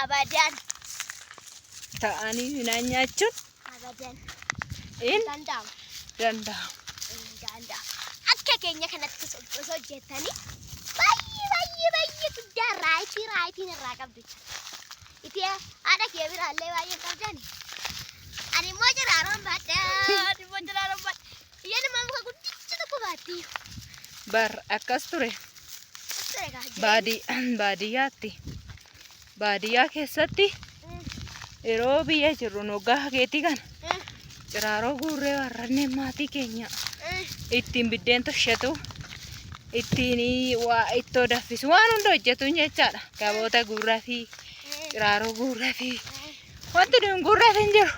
Abadan. Ta'anii midhaan nyaachuun Abadan. hin Danda'amu. danda'amu. Hin danda'amu. Akka keenya kanatti osoo osoo hojjettanii baay'ee baay'ee baay'ee guddaa raayitii raayitiin irraa qabdu jechuudha. Itti haadha kee biraallee baay'ee hin qabdani. Ani immoo ciraaroon baadha. Ani immoo ciraaroon baadha. Isheen immoo muka guddicha tokko baatti. Bar akkas ture. Ture kaa jireenya. Baadiyyaatti. Baadiyyaa keessatti yeroo biyya jirru noggaa keetii kana ciraaroo guurree warrannee maatii keenya ittiin biddeen toshatu ittiin waa ittoo danfisu waan hunda hojjetuun jechaadha. Gaboota guurraa fi ciraaroo guurraa fi wanti nuyi hin guurreef hin jiru.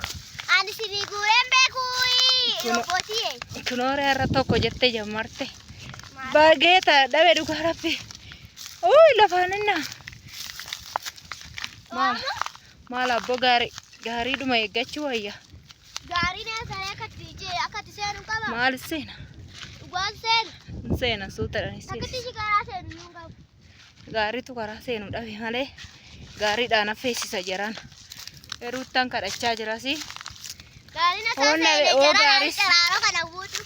Ani sinii guureen beekuu robbootii. Kunooree irra tokko jette jammarte. Bageeta dhabe dhugaa rabbi. Uy lafaan innaa. Maal maal abbo gaarii gaariidhuma eeggachuu wayya. Gaariin saree akka itti akka itti seenu qaba. Maal seena? Dhugaan seenu. Hin seena suutadhaan hin Akka seena. itti karaa seenu hin qabu. Gaariitu karaa seenu dhabe malee gaariidhaan affeessisa jiraan. Heruuttan kadhachaa jirasi. Gaariin akka Hoonna seene oo jaraan gaaris. ciraaroo kana guutu.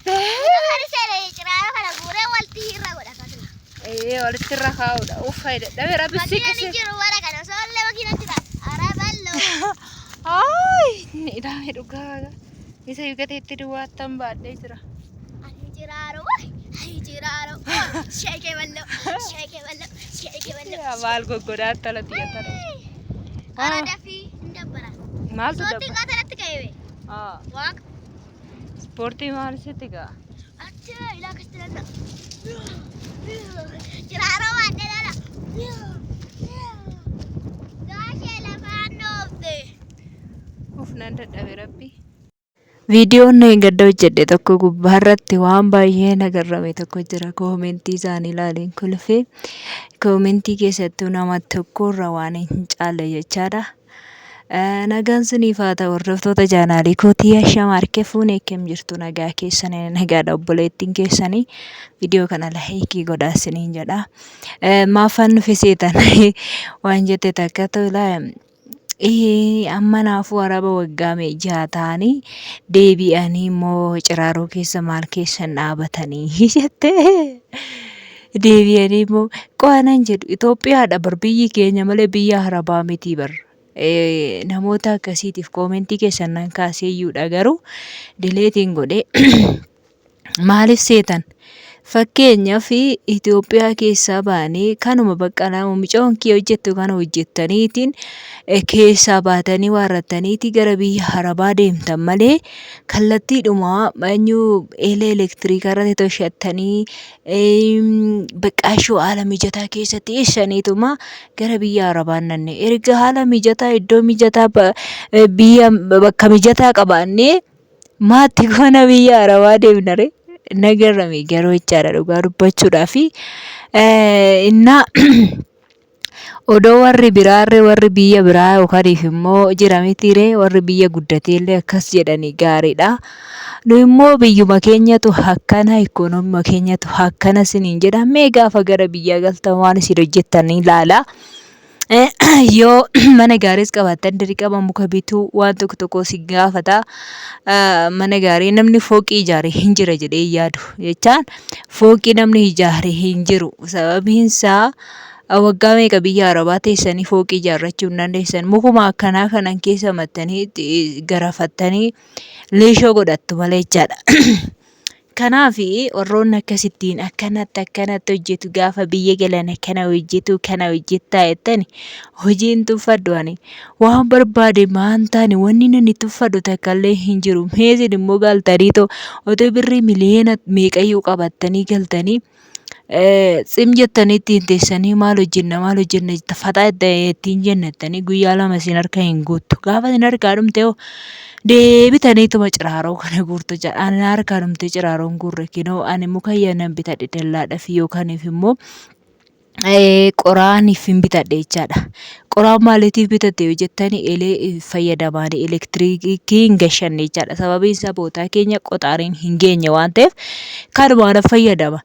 Kan seene ciraaroo kana guuree walitti irra godha akkasuma. Ee walitti irra kaa'uudha. Uffay dadhabe rabbi Makiinaan hin siqise. jiru bara kana osoo illee makiinatti ta'a. Ara bal'oo. Ay idame dhugaa. Isa yugateetti duwwaattan baadhee jira. Ani ciraaroo ani ciraaroo. Sheekee bal'oo sheekee bal'oo sheekee bal'oo. Maal goggodaa tala xiyyattara. Ara dafii hin dabbara. Maaltu Ispoortiin dabba? qatarratti ka'e bee. Aa, Waaqa. Ispoortii maal sitti ga'a? Achi ilaa akkasitti danda'a. Ciraaroo baadhee laala. Gaashee lafaan dhoofte. Uf nan dadhabe rabbi. Viidiyoon gadda hojjedhe tokko gubbaarratti waan baay'ee na garrame tokko jira. Koomentii isaanii ilaaleen kolfee. Koomentii keessattuu nama tokkorra waan hin caalle jechaadha. Nagaan siniif haa ta'u hordoftoota chaanaalii kootii ashama harka fuune akkam jirtu nagaa keessanii nagaadha obboleettiin keessanii viidiyoo kana laayikii godhaa siniin jedha. Maafan dhufe seetan waan jette takka tola. Amma naafuu araba waggaa jaha ta'anii deebi'anii immoo ciraaroo keessa maal keessan dhaabatanii jette. Deebi'anii immoo qo'anan jedhu Itoophiyaadha bar biyyi keenya malee biyya arabaa miti bar. Namoota akkasiitiif koomentii keessan nan kaasee iyyuudha garuu dileetiin godhee maaliif seetan? Fakkeenyaaf Itoophiyaa keessaa baanee kanuma baqqalaa mucoon kee hojjettu kana hojjettaniitiin keessaa baatanii waarrattaniiti gara biyya arabaa deemtan malee kallattiidhuma eenyu eelee elektiriikaa irratti toshattanii baqqaashoo haala mijataa keessa teessaniituma gara biyya arabaa nanne. Erga haala mijataa iddoo mijataa biyya bakka mijataa qabaannee maatti goona biyya arabaa deemna ree? Na garrame garuu jechaadha dhugaa dubbachuudhaaf. Innaa odoo warri biraarree warri biyya biraa yookaaniif immoo jira mitiiree warri biyya guddateellee akkas jedhanii gaariidha. Nu immoo biyyuma keenyatu akkana ikoonoomima keenyatu akkana isiniin jedha. Mee gaafa gara biyyaa galtan waan isin hojjettan ilaala. Yoo mana gaariis qabaattan dirqama muka bituu waan tokko tokko si gaafata. Mana gaarii namni fooqii ijaare hin jira jedhee hin yaadu jechaan fooqii namni ijaare hin jiru. Sababiin isaa waggaa meeqa biyya arabaa teessanii fooqii ijaarrachuu hin dandeessan. Mukuma akkanaa kanan keessa mattanii garafattanii leeshoo godhattu malee jechaadha. Kanaaf warroonni akkasittiin akkanatti akkanatti hojjetu gaafa biyya galan akkana hojjetu kana hojjettaa jettani hojii hin tuffadhu ani waan barbaade maan taane wanni nani tuffadhu takkallee hin jiru. Mee isin immoo galtanii too otoo birrii miliyoona meeqayyuu qabattanii galtanii tsim jettanii ittiin teessanii maal hojjenna maal hojjenna faxaa ittiin jenna jettanii guyyaa lama isin harka hin guuttu. Gaafa isin harkaa dhumte hoo deebitaniituma ciraaroo kana guurtu jedha. Ani harkaa dhumte ciraaroon guurre kinoo ani muka nan bitadhe dallaadhaaf yookaaniif immoo qoraaniif hin bitadhe jechaadha. Qoraan maaliitiif bitatte yoo jettani eelee fayyadamaanii elektiriikii hin gashanne jechaadha. Sababiin isaa bootaa keenya qoxaariin hin geenye waan ta'eef kanumaan fayyadama.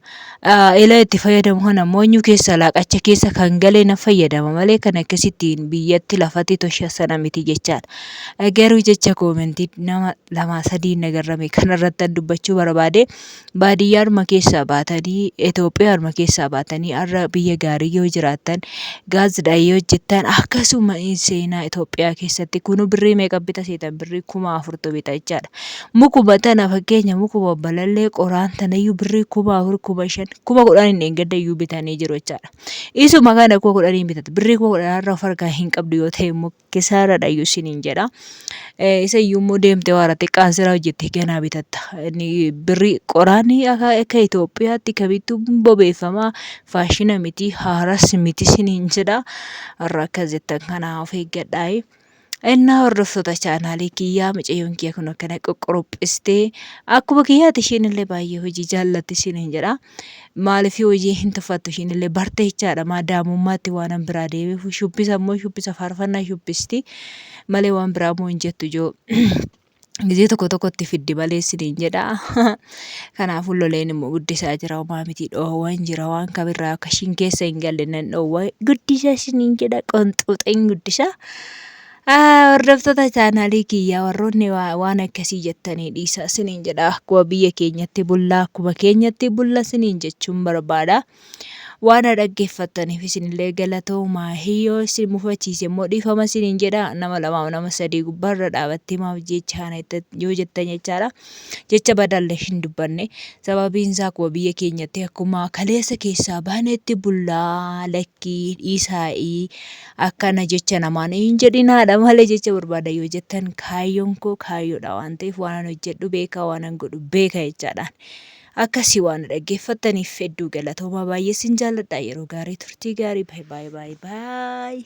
Eelaa itti fayyadamu kana immoo eenyu keessa laaqacha keessa kan galee na fayyadama malee kan akkasittiin biyyatti lafatti tosha sana miti jechaadha. Garuu jecha koomentii nama lamaa sadii na garrame kanarratti dubbachuu barbaade, baadiyyaadhuma keessaa baatanii, Itoophiyaadhuma keessaa baatanii har'a biyya gaarii yoo jiraattan, gaazidhaan yoo hojjettan, akkasuma seenaa Itoophiyaa keessatti kunu birrii meeqa bita seetan? Birrii 4000tu bita jechaadha. Mukuma tana fakkeenya mukuma balallee qoraan tanayyuu birrii 4000, 5000, 10,000 hin dheengadda iyyuu bitanii jiru jechaadha. Isuma kana 10,000n bitatu. Birrii 10,000 irra of harkaa hin qabdu yoo ta'e immoo kisaaradha iyyuu isiniin jedha. Isa iyyuu immoo deemtee waara xiqqaan sira hojjettee ganaa bitatta. Inni birrii qoraanii akka Itoophiyaatti kamittuu bobeeffamaa faashina miti, haaras miti isiniin jedha. Warra akkas jettan kanaa of eeggadhaayi. Innaa hordoftoota chaanaalii kiyyaa, mucayyoon kiyya kun akkana qoqqorophistee akkuma kiyyaati, ishiin illee baay'ee hojii jaallatti isiniin jedha. Maaliif hojii hin tuffattu? Ishiin illee barte jechaadha. Maadaamummaatti waan an biraa deemeef shubbisa immoo shubbisa faarfannaa shubbisti malee waan biraa immoo hin jettu ijoo. Gizee tokko tokkotti fiddi malee isiniin jedha. Kanaafuu loleen immoo guddisaa jira, homaa miti, dhoowwan jira, waan kamirraa akka ishiin keessa hin galle nan dhoowwa, guddisa isiniin jedha, qonxuuxeen guddisa. Hordoftoota chaanaalii kiyyaa, warroonni waan akkasii jettanii dhiisa isiniin jedha. Akkuma biyya keenyatti bullaa, akkuma keenyatti bulla isiniin jechuun barbaada. Waan na dhaggeeffattaniif isinillee galatoomaa. Yoo isin mufachiise immoo dhiifama isiniin jedha. Nama lamaaf nama sadii gubbaarra dhaabattee maaf jecha kana yoo jettan jechaadha. Jecha badaallee hin dubbanne. Sababiin isaa akkuma biyya keenyatti, akkuma kaleessa keessaa baanetti bullaa, lakkii dhiisaa'ii, akkana jecha namaan hin jedhinaadha malee jecha barbaada yoo jettan, kaayyoon koo kaayyoodha waan ta'eef waan an hojjedhu beeka, waan an godhu beeka jechaadhaan. Akkasii waan na dhaggeeffattaniif hedduu galatoomaa, baay'ee sin jaalladha. Yeroo gaarii, turtii gaarii. Baay'ee baay'ee baay'ee.